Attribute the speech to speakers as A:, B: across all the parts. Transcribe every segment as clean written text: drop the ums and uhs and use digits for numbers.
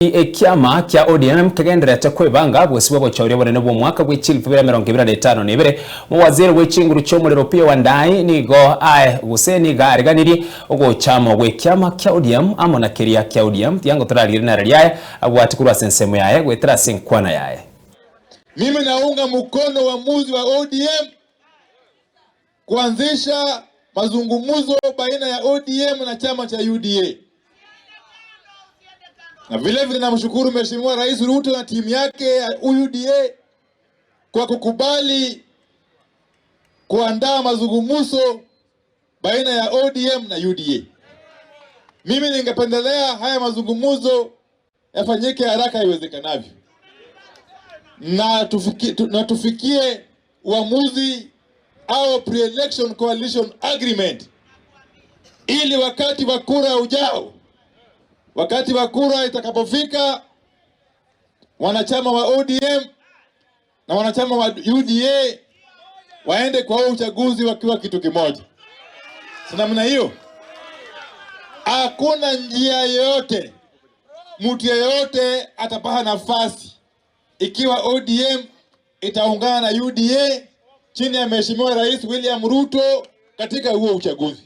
A: Ekiama kia ODM kegenderete kwebanga bosibwa obochori obonene bwa omwaka bwe 2052. Mowaziri bwe chinguru chi'omorero Opiyo Wandayi nigo ae gose nigo areganirie ogochama gw'ekiama kia ODM amo na keria kia ODM tiango torarigererie nara riaye abwate korwa ase ensemo yaye goetera ase enkwana yaye.
B: Mimi naunga mkono uamuzi wa ODM kuanzisha mazungumzo baina ya ODM na chama cha UDA. Na vile vile namshukuru Mheshimiwa Rais Ruto na timu yake ya UDA kwa kukubali kuandaa mazungumzo baina ya ODM na UDA. Mimi ningependelea haya mazungumzo yafanyike haraka iwezekanavyo na tufikie uamuzi au pre-election coalition agreement ili wakati wa kura ujao, wakati wa kura itakapofika, wanachama wa ODM na wanachama wa UDA waende kwa uchaguzi wakiwa kitu kimoja. Si namna hiyo? Hakuna njia yoyote, mtu yeyote atapata nafasi ikiwa ODM itaungana na UDA chini ya Mheshimiwa Rais William Ruto katika huo uchaguzi.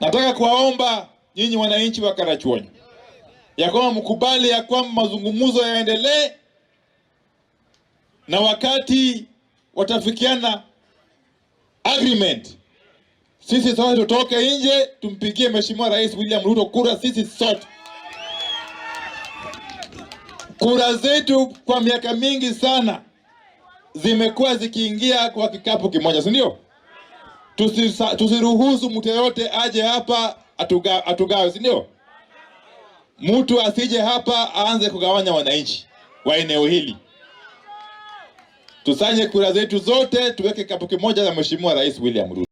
B: Nataka kuwaomba nyinyi wananchi wa Karachuonyo ya kwamba mkubali ya kwamba mazungumzo yaendelee, na wakati watafikiana agreement, sisi sote tutoke nje tumpigie Mheshimiwa Rais William Ruto kura, sisi sote. Kura zetu kwa miaka mingi sana zimekuwa zikiingia kwa kikapu kimoja, si ndio? Tusiruhusu mtu yeyote aje hapa atugawe, si ndio? Mtu asije hapa aanze kugawanya wananchi wa eneo hili. Tusanye kura zetu zote tuweke kikapu kimoja na Mheshimiwa Rais William Ruto.